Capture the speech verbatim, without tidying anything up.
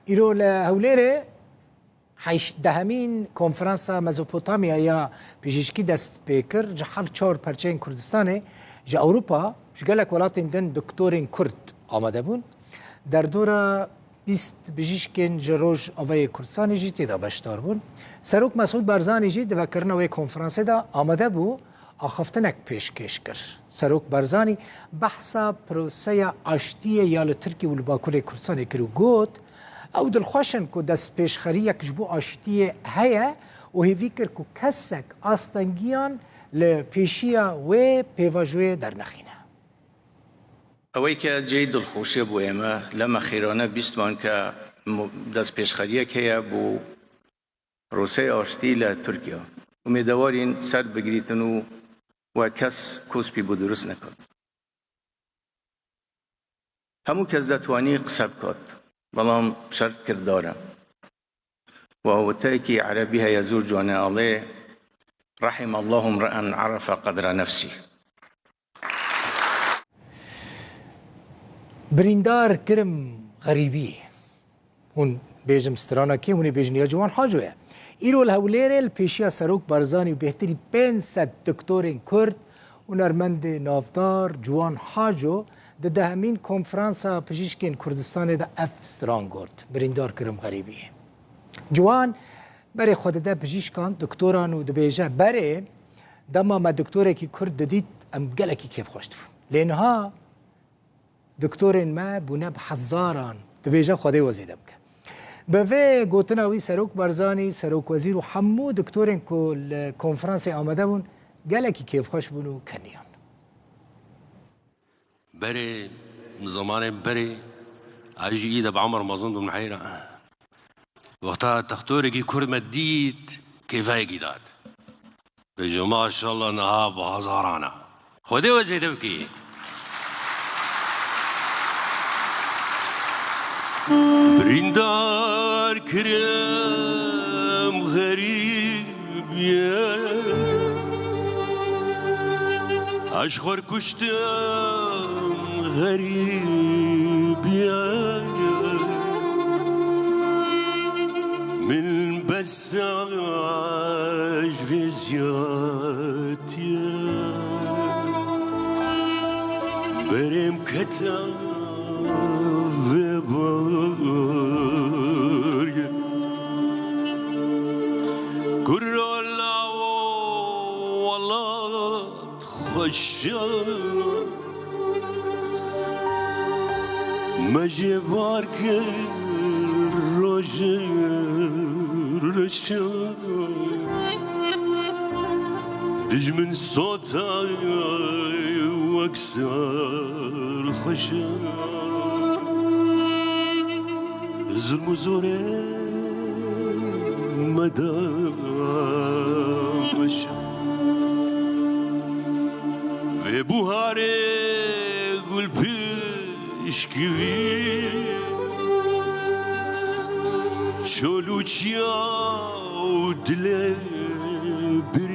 Îro li Hewlêrê heş-, dehemîn Konferansa Mezopotamya ya Pijîşkî dest pê kir. Ji her çar perçeyên Kurdistanê, ji Ewropa, ji gelek welatên din doktorên Kurd amade bûn. Derdora bîst bijîşkên ji Rojavayê Kurdistanê jî tê de beşdar bûn. Serok Mesûd Barzanî jî di vekirina wê konferansê de amade bû. axaftinek pêşkêş kir. Serok Barzanî behsa proseya aştiyê ya li Tirkiye û li Bakurê Kurdistanê kir û got, ew dilxweş in ku destpêşxeriyek ji bo aştiyê heye û hêvî kir ku kesek astengiyan li pêşiya wê pêvajoyê dernexîne. ئەوەی کە جێی دڵخۆشیە بۆ ئێمە لەمە خێرانە بیستمان کە م-، دەستپێشخەریەک هەیە بۆ پرۆسەی ئاشتی لە تورکیا. ئومێدەوارین سەر بگریتن و و کەس کۆسپی بۆ دروست نەکات. هەموو کەس دەتوانی قسە بکات، بەڵام شەرت کردارە. و وتەیەکی عەرەبی هەیە زۆر جوانە، ئەڵێ: رحم الله امرأ عرف قدر نفسه. Birîndar kirim xerîbî. Hûn bêjim strana kê, hûn ê bêjin ya Ciwan Haco ye. Îro li Hewlêrê li pêşiya Serok Barzanî û bêhtirî pênc sed doktorên Kurd, hunermendê navdar Ciwan Haco di dehemîn Konferansa Pijîşkên Kurdistanê de ev stran got, Birîndar kirim xerîbiyê. Ciwan berê xwe dide pijîşkan, doktoran û dibêje, berê dema me doktorekî Kurd didît, em gelekî kêfxweş dibûn. Lê niha doktorên me bûne bi hezaran, dibêje Xwedê we zêde bike. Bi vê gotina wî Serok Barzanî, Serokwezîr û hemû doktorên ku li konferansê amade bûn, gelekî kêfxweş bûn û keniyan. Berê, min zemanê berê, ez jî î de bi emir mezin dibim heyra. Wexta textorekî Kurd me dît, kêfeyekî dat. Bêje maşallah niha bi hezaran e. Xwedê we zêde bikî. Birîndar kirim xerîbiyê. Ez xwe kuştim xerîbiyê. Min bes ji vê ziyatiye berê min kete vê barê. Kuro lawo welat xweş e. Me jê bar kir rojê reşa. Dijmin sota wek serxweşa. Zilm û zorê me da weşa. Vê buharê gul pişkivî, çol û çiya û dilê bir